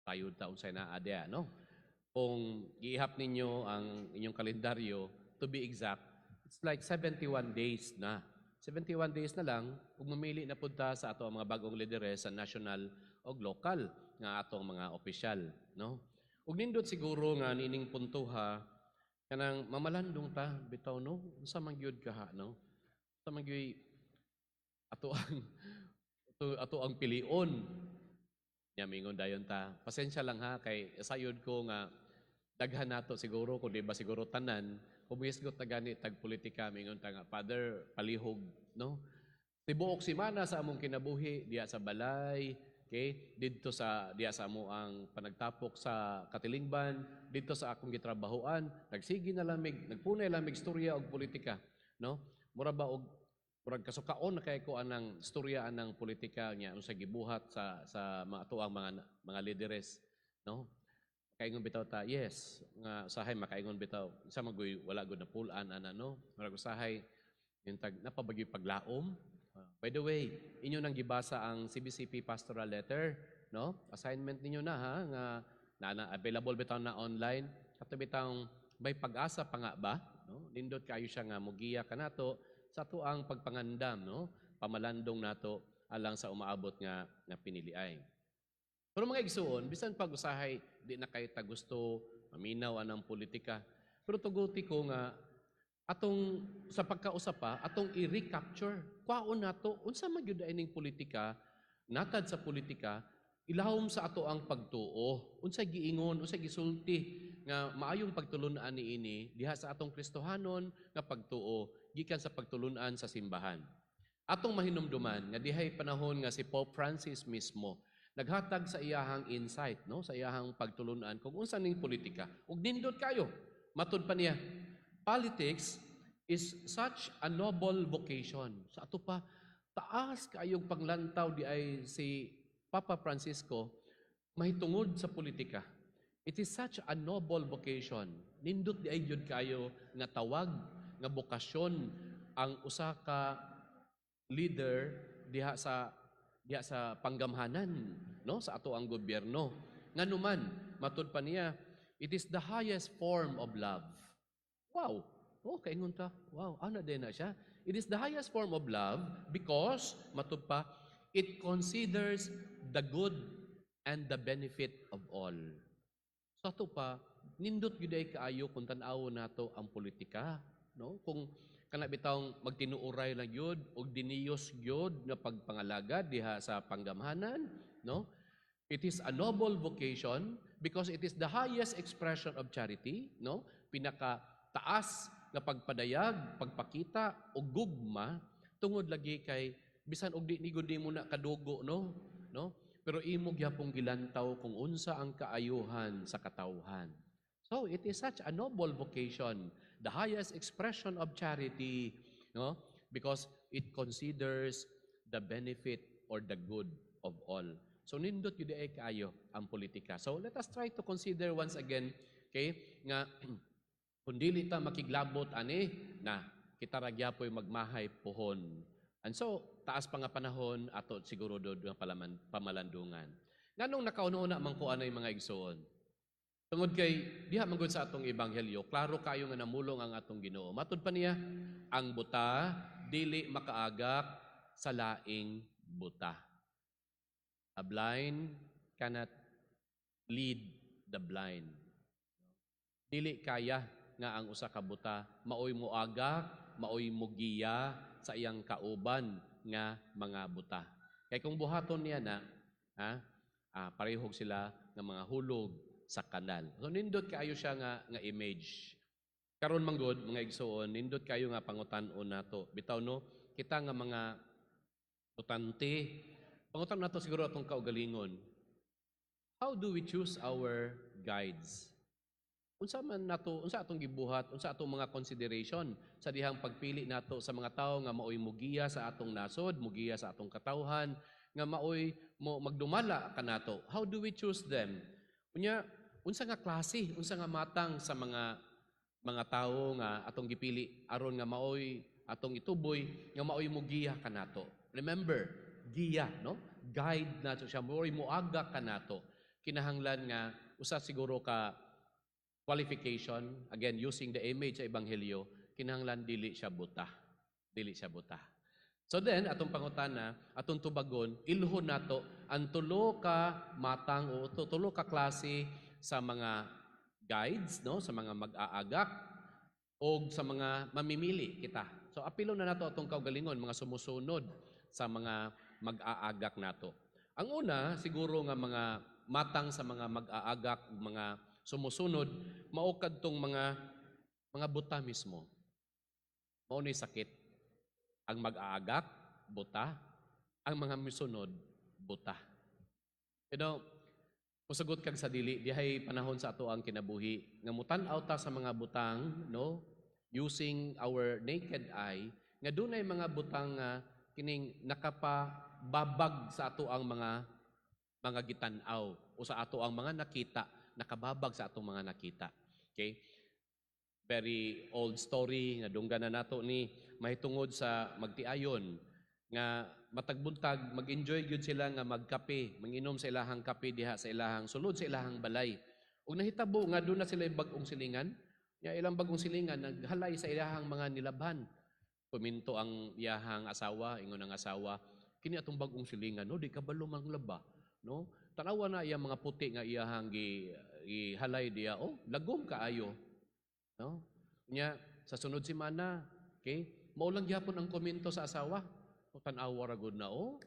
Tayod ta unsay naa diha, no? Kung giihap ninyo ang inyong kalendaryo, to be exact, it's like 71 days na. 71 days na lang, ug mamili na pud ta sa ato ang mga bagong lideres sa national o local nga atong mga opisyal, no? Ug nindot siguro nga niining puntoha kanang mamalandong ta bitaw, no? Unsa man gyud kaha, no? Unsa man gyud ato ang pilion nya? Mingon dayon ta, pasensya lang ha, kay sayod ko nga daghan nato siguro, kung di ba siguro tanan, kung muhisgot na gani tag politika, mingon ta nga, "Father, palihog," no? Tibuok semana sa among kinabuhi diha sa balay, okay, didto sa diha sa amo ang panagtapok sa katilingban, didto sa akong gitrabahoan, nagsige na lamig, nagpunay lamig storya og politika, no? Mura ba og murag kasukaon na kay ko anang storya anang politika niya, unsa gibuhat sa mga atuang mga lideres, no? Makaingon bitaw ta, yes, nga usahay makaingon bitaw sa magoy wala gud na pulan ana, no? Murag usahay yung tag napabagyo paglaom. By the way, inyo nang gibasa ang CBCP pastoral letter, no? Assignment ninyo na ha, nga na available bitaw na online. Kato bitawng "May Pag-asa pa nga ba?" No? Nindot kayo siya nga mugiya kanato sa ato ang pagpangandam, no? Pamalandong nato alang sa umaabot nga piniliay. Pero mga igsuon, bisan pag usahay di na kay ta gusto maminaw anang politika, pero tuguti ko nga atong sa pagkausap pa atong i-recapture, kwaon nato unsa man gyud ining politika, natad sa politika ilahom sa ato ang pagtuo, unsa giingon, unsa gisulti nga maayong pagtulun-an niini diha sa atong Kristohanon nga pagtuo gikan sa pagtulun-an sa simbahan. Atong mahinumduman nga dihay panahon nga si Pope Francis mismo naghatag sa iyahang insight, no, sa iyahang pagtulun-an kung unsa ning politika, ug nindot kayo. Matud pa niya, "Politics is such a noble vocation." Sa ato pa, taas kaayong panglantaw di ay si Papa Francisco mahitungod sa politika. It is such a noble vocation. Nindot di ay gyud kayo nga tawag, nga bokasyon ang usa ka leader diha sa panggamhanan, no, sa ato ang gobyerno. Nganuman, matud pa niya, it is the highest form of love. Wow. Oh, kaingon ta. Wow, ana din na siya. It is the highest form of love because, matud pa, it considers the good and the benefit of all. Sa ato pa, nindot gyud ay kaayo kung tan-awon nato ang politika, no? Kung kana bitawng magtinuoray lang gyud og diniyos gyud nga pagpangalagad diha sa panggamhanan, no? It is a noble vocation because it is the highest expression of charity, no? Pinaka taas nga pagpadayag, pagpakita og gugma tungod lagi kay bisan og di ni gud mo na kadugo, no? No? Pero imo gyapong gilantaw kung unsa ang kaayuhan sa katawhan. So it is such a noble vocation, the highest expression of charity, no? Because it considers the benefit or the good of all. So nindot gyud ay kaayo ang politika. So let us try to consider once again, okay, nga kung dili ta makiglabot ani na kita ra gyapoy magmahay pohon. And so taas pa nga panahon ato siguro do nga pamalandungan. Nganong nakauna-una man ko anay, mga igsoon? Tungod kay diha man gud sa atong ebanghelyo, klaro kayo nga namulong ang atong Ginoo. Matud pa niya, ang buta dili makaagak sa laing buta. A blind cannot lead the blind. Dili kaya nga ang usa ka buta maoy moagak, maoy mogiya sa iyang kauban nga mga buta. Kay kung buhaton niya na, ha, parehog sila nga mga hulog sa kanal. So nindot kaayo siya nga image. Karon man gud, mga igsoon, nindot kayo nga pangutan-on nato. Bitaw, no, kita nga mga botante, pangutan nato siguro atong kaugalingon. How do we choose our guides? Unsa man nato, unsa atong gibuhat, unsa atong mga consideration sa dihang pagpili nato sa mga tawo nga maoy mugiya sa atong nasod, mugiya sa atong katawhan, nga maoy mo magdumala kanato? How do we choose them? Unya, unsa nga klase, unsa nga matang sa mga tawo nga atong gipili aron nga maoy atong ituboy nga maoy mugiya kanato? Remember, giya, no? Guide nato siya, maoy muaga kanato. Kinahanglan nga usa siguro ka qualification, again using the image sa ebanghelyo, kinahanglan dili siya buta. Dili siya buta. So then, atong pangutana, atong tubagon, ilhon nato ang tulo ka matang o tulo ka klase sa mga guides, no, sa mga mag-aagak o sa mga mamimili kita. So apilo na nato atong kaugalingon, mga sumusunod sa mga mag-aagak nato. Ang una siguro nga mga matang sa mga mag-aagak, mga sumusunod, mao kadtong mga buta mismo. Mao ni sakit. Ang mag-aagak, buta. Ang mga misunod, buta. Musugot kag sa dili, dihay panahon sa ato ang kinabuhi nga mutan-aw ta sa mga butang, no, using our naked eye, nga dunay mga butang nga kining nakapababag sa ato ang mga gitan-aw o sa ato ang mga nakita, nakababag sa atong mga nakita. Okay? Very old story nga dunggan na nato ni mahitungod sa magtiayon nga matag buntag mag-enjoy gyud sila nga magkape, manginom sa ilahang kape diha sa ilahang sulod sa ilahang balay. Ug nahitabo nga duna sila bag-ong silingan, nya ilang bag-ong silingan naghalay sa ilahang mga nilabhan. Komento ang iyahang asawa, ingon ang asawa, "Kini atong bag-ong silingan, no, di kabalo manglaba, no? Tanawa na iyang mga puti nga iyahang gi gihalay diya, oh, lagom kaayo." No? Nya sa sunod semana, okay, mao lang gyapon ang komento sa asawa. "O, tan-awa ra gud na, oh."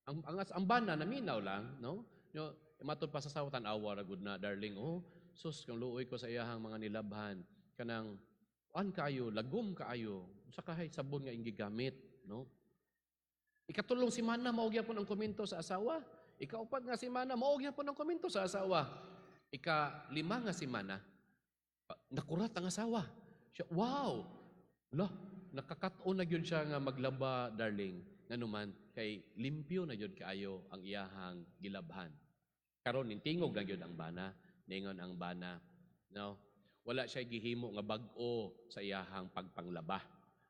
Ang bana naminaw lang, no? Yo, matud pa sa asawa, "Tan-awa ra gud na, darling, oh. Sus, kang luoy ko sa iyahang mga nilabhan. Kanang kuan kaayo, lagom kaayo. Unsa kahay sabon nga iyang gigamit, no?" Ikatulong semana, mao gyapon ang komento sa asawa. Ikaupat nga semana, mao gyapon ang komento sa asawa. Ika-lima nga semana, nakurat ang asawa. Siya, "Wow! Lah, nakakat-on na gyud siya nga maglaba, darling. Nganuman, kay limpyo na gyud kaayo ang iyahang gilabhan." Karon nintingog na gyud ang bana, ningon ang bana, no? "Wala siya gihimo nga bag-o sa iyahang pagpanglaba.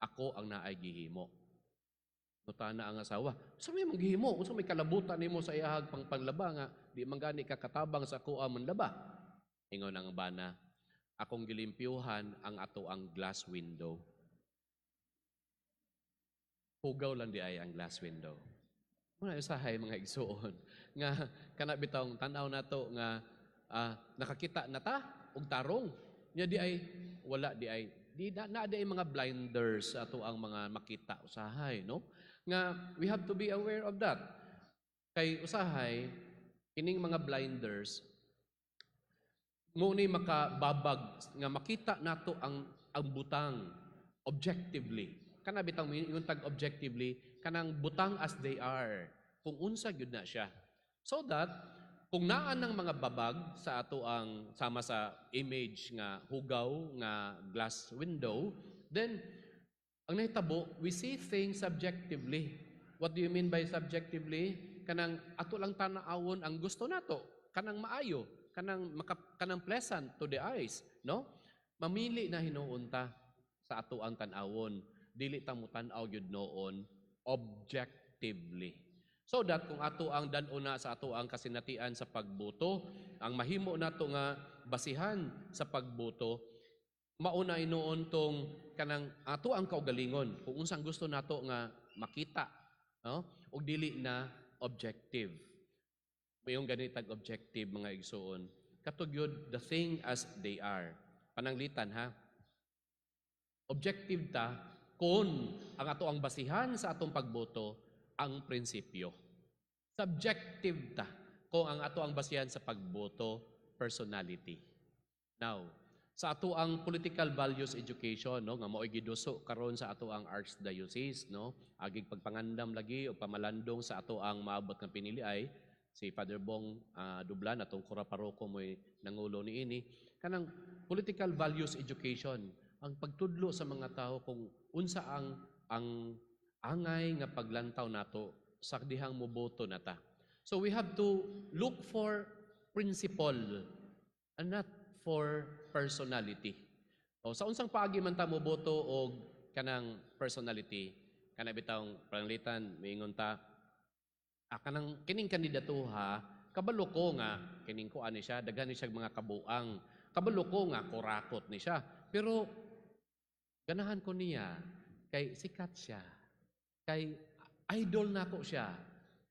Ako ang naay gihimo." Nutana ang asawa, "Unsa may imong gihimo? Unsa may kalabutan nimo sa iyahang pangpanglaba nga di man gani ka katabang sa akoa manlaba?" Ingon ang bana, "Akong gilimpyuhan ang ato ang glass window." Hugaw lang di ay ang glass window. Muna usahay, mga igsuon, nga kana bitawng tan-aw nato nga nakakita na ta og tarong. Nya di ay wala di ay di na, na di ay mga blinders sa ato ang mga makita usahay, no? Nga we have to be aware of that. Kay usahay kining mga blinders mo ni makababag nga makita nato ang butang objectively. Kana bitang ingon tag objectively, kanang butang as they are, kung unsa gyud na siya. So that kung naa ng mga babag sa ato ang sama sa image nga hugaw nga glass window, then ang nahitabo, we see things subjectively. What do you mean by subjectively? Kanang ato lang tan-awon ang gusto nato, kanang maayo, kanang pleasant to the eyes, no? Mamili na hinuon ta sa ato ang tan-awon. Dili ta mo tan-aw gyud noon objectively. So that kung ato ang dan-o na sa ato ang kasinatian sa pagboto, ang mahimo nato nga basihan sa pagboto, mauna hinuon tong kanang ato ang kaugalingon kung unsang gusto nato nga makita, no, ug dili na objective. Mayong ganitag objective, mga igsuon, kato gyud the thing as they are. Pananglitan ha, objective ta kung ang ato ang basihan sa atong pagboto ang prinsipyo. Subjective ta kung ang ato ang basihan sa pagboto personality. Now, sa ato ang political values education, no, nga mao'y giduso karon sa ato ang archdiocese, no, agig pagpangandam lagi o pamalandong sa ato ang maabot nga pinili ay si Father Bong Dublan, atong kura paroko, mo'y nangulo niini kanang political values education, ang pagtudlo sa mga tao kung unsa ang angay nga paglantaw nato sa dihang moboto na ta. So we have to look for principle and not for personality. O sa unsang paagi man ta moboto og kanang personality, kana bitawng pananglitan miingon ta, kanang kining kandidatuha Kabalo ko nga kining kuan ni siya, daghan ni siya mga kabuang. Kabalo ko nga kurakot ni siya. Pero ganahan ko niya kay sikat siya. Kay idol nako siya.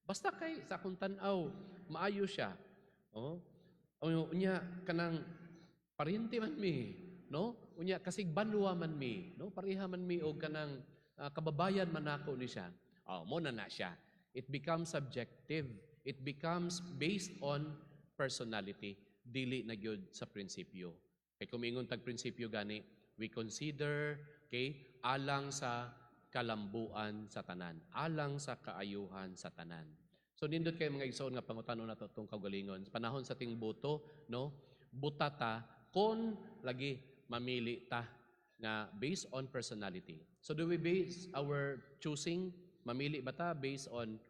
Basta kay sa akong tan-aw, maayo siya. Oh. Unya kanang paryente man mi, no? Unya kasig banwa man mi, no? Pareha man mi og kanang kababayan man nako ni siya. Oh, mao na na siya. It becomes subjective. It becomes based on personality, dili na gyud sa prinsipyo. Kay kung ingon tag prinsipyo gani, we consider, okay, alang sa kalambuan sa tanan, alang sa kaayuhan sa tanan. So nindot kay, mga igsoon, nga pangutanon nato atong kaugalingon. Panahon sa ting boto, no? Buta ta kon lagi mamili ta nga based on personality. So do we base our choosing, mamili ba ta based on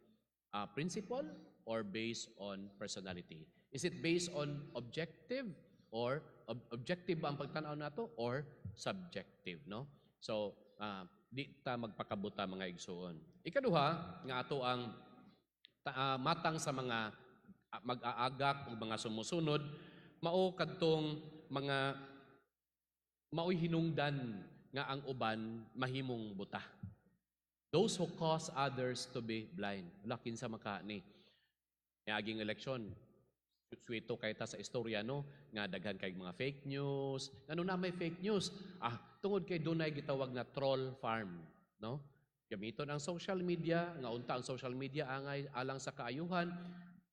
principle or based on personality? Is it based on objective or objective ba ang pagtan-aw nato or subjective, no? So di ta magpakabuta, mga igsoon. Ikaduha nga ato ang matang sa mga mag-aagak o mga sumusunod mao kadtong mga maoy hinungdan nga ang uban mahimong buta. Those who cause others to be blind. Wala, kinsa maka ni. Niaging eleksyon, suwito kay ta sa istorya, no, nga daghan kay mga fake news. Ngano na may fake news? Tungod kay dunay gitawag na troll farm, no? Gamiton ang social media, nga unta ang social media angay alang sa kaayuhan,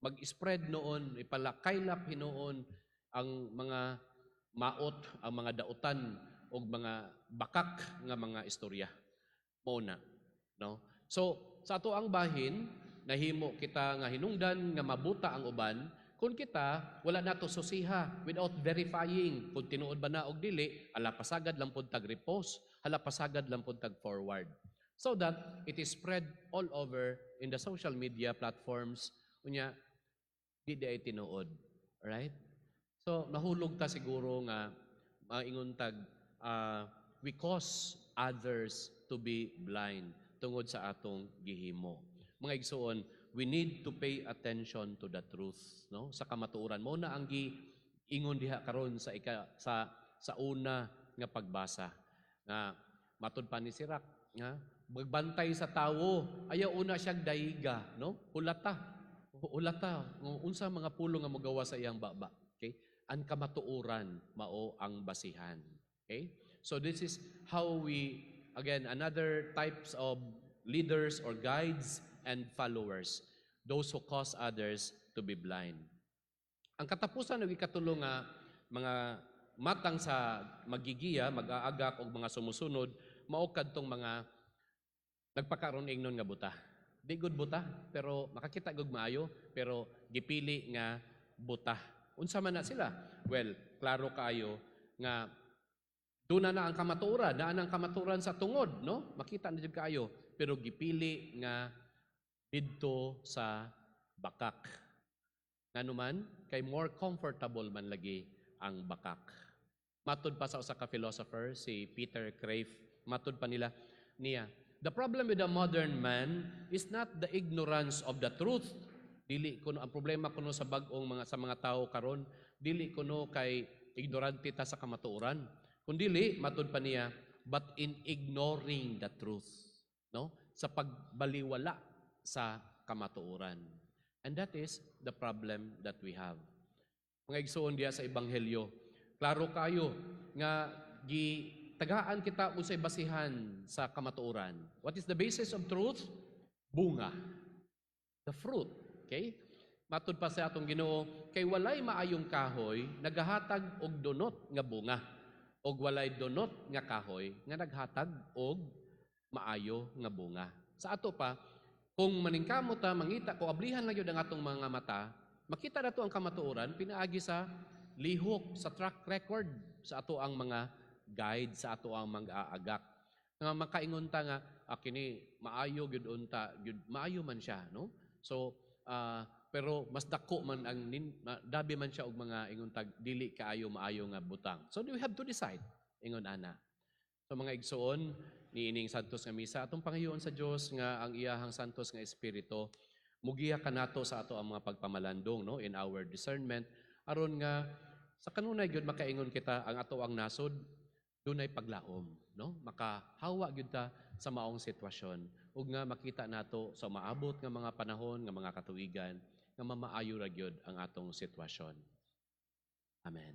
mag-spread noon, ipalakaylap hinuon ang mga maot, ang mga dautan og mga bakak nga mga istorya. Mao na, no? So, sa ato ang bahin, nahimo kita nga hinungdan nga mabuta ang uban kung kita wala nato susiha, without verifying kung tinuod ba na og dili, ala pasagad lang pud tag repost, hala pasagad lang pud tag forward. So that it is spread all over in the social media platforms, unya di diay tinuod. Alright? So nahulog ta siguro nga maingon tag we cause others to be blind tungod sa atong gihimo. Mga igsuon, we need to pay attention to the truth, no? Sa kamatuoran mao na ang giingon diha karon sa ika, sa una nga pagbasa nga matud pa ni Sirach nga magbantay sa tawo, ayaw una siyang daiga, no? Hulata, hulata unsa mga pulong nga mogawa sa iyang baba. Okay, ang kamatuoran mao ang basihan. Okay, so this is how we, again, another types of leaders or guides and followers, those who cause others to be blind. Ang katapusan ng ikatulo nga mga matang sa magigiya, mag-aagak og mga sumusunod, mao kadtong mga nagpakaron ingnon nga buta. Di gud buta, pero makakita gud maayo, pero gipili nga buta. Unsa man na sila? Well, klaro kaayo nga duna na ang kamatuoran, naa ang kamatuoran sa tungod, no? Makita na jud kaayo, pero gipili nga didto sa bakak. Ngano man, kay more comfortable man lagi ang bakak. Matud pa sa usa ka philosopher, si Peter Kreeft, matud pa nila niya, "The problem with the modern man is not the ignorance of the truth." Dili kuno ang problema kuno sa bag-ong mga sa mga tao karon, dili kuno kay ignorante ta sa kamatuoran. Kundili, matud pa niya, "but in ignoring the truth." No? Sa pagbaliwala sa kamatuoran. And that is the problem that we have. Mga igsoon, diya sa ebanghelyo, klaro kayo nga gitagaan kita unsay basihan sa kamatuoran. What is the basis of truth? Bunga. The fruit. Okay? Matud pa sa atong Ginoo, kay walay maayong kahoy nagahatag og dunot nga bunga, og walay dunot nga kahoy nga naghatag og maayo nga bunga. Sa ato pa, kung maningkamot ta mangita, kung ablihan lang yun ang atong mga mata, makita nato ang kamatuoran pinaagi sa lihok, sa track record sa ato ang mga guide, sa ato ang mag-aagak. Nga makaingon ta nga kini maayo gyud unta, gyud maayo man siya, no? So pero mas dako man ang dabi man siya og mga ingon tag dili kaayo maayo nga butang. So we have to decide ingon ana. So mga igsoon, niining santos nga misa, atong pangayoon sa Dios nga ang iyahang santos nga espiritu Mugiya kanato sa ato ang mga pagpamalandong, no, in our discernment, aron nga sa kanunay gyud makaingon kita ang ato ang nasod dunay paglaom, no, makahawa gyud ta sa maong sitwasyon ug nga makita nato sa maabot nga mga panahon, nga mga katuigan, nga mamaayo ra gyud ang atong sitwasyon. Amen.